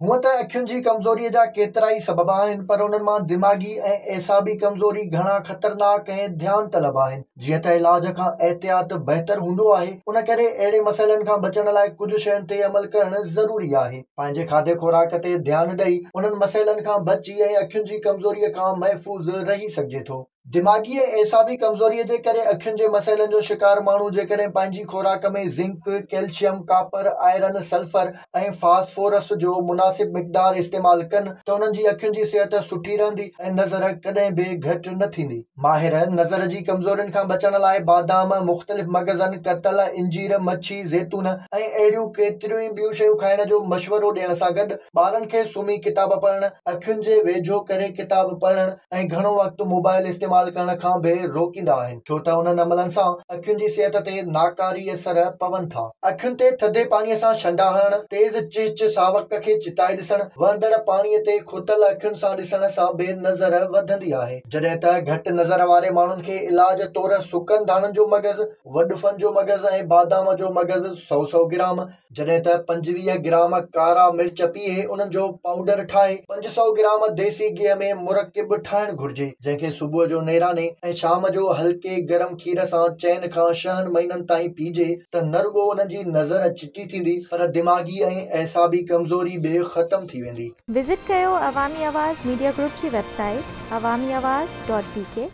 هونء ته اکين جي ڪمزوريء جا ڪيترائي سبب آهن، پر انهن مان دماغي ۽ اعصابي ڪمزوري گهڻا خطرناڪ ۽ ڌيان طلب آهن. جيئن ته علاج کان احتياط بهتر هوندو آهي، ان ڪري اهڙي مسئلن کان بچڻ لاء ڪجهه شين تي عمل ڪرڻ ضروري آهي. پنهنجي کاڌي خوراڪ تي ڌيان ڏئي انهن مسئلن کان بچي ۽ اکين جي ڪمزوريء کان محفوظ رهي سگهجي ٿو. دماغي ۽ اعصابي ڪمزوريء جي ڪري اکين جي مسئلن جو شڪار ماڻهو جيڪڏهن پنهنجي خوراڪ ۾ zinc, calcium, copper, iron, sulphur ۽ phosphorus جو مناسب مقدار استعمال ڪن ته انهن جي اکين جي صحت سٺي رهندي ۽ نظر ڪڏهن به گهٽ نه ٿيندي. ماهر نظر جي ڪمزورين کان بچڻ لاء بادام، مختلف مغزن، ڪتل، انجير، مڇي، زيتون ۽ اهڙيون ڪيتريون ئي ٻيون شيون کائڻ جو مشورو ڏيڻ سان گڏ ٻارن کي سمهي ڪتاب پڙهڻ، اکين جي ويجهو ڪري ڪتاب پڙهڻ، ۽ گهڻو وقت موبائل استعمال ڪرڻ کان به روڪيندا آهن ڇو ته انهن عملن سان اکين جي صحت تي ناڪاري اثر پون ٿا. اکين تي ٿڌي پاڻي سان ڇنڊا هڻڻ، تيز چهچ ساوڪ کي چتائي ڏسڻ، وهندڙ پاڻي تي کتل اکين سان ڏسڻ سان به نظر وڌندي آهي. جڏهن ته گهٽ نظر واري ماڻهن کي علاج طور سڪن ڌاڻن جو مغز، وڏفن جو مغز ۽ بادام جو مغز سئو سئو گرام، جڏهن ته 25 گرام ڪارا مرچ پيهي انهن جو پائوڊر ٺاهي 500 گرام ديسي گيهه ۾ مرڪب ٺاهڻ گهرجي، جنهن کي صبح جو نيراني ۽ شام جو هلڪي گرم کير سان چئن کان ڇهن مهينن تائين پيئجي ته نه رڳو انهن جي نظر چٽي ٿيندي پر دماغي ۽ اعصابي ڪمزوري به ختم ٿي ويندي. وزٽ ڪيو عوامي آواز ميڊيا گروپ جي website Awami Awaz dot B K.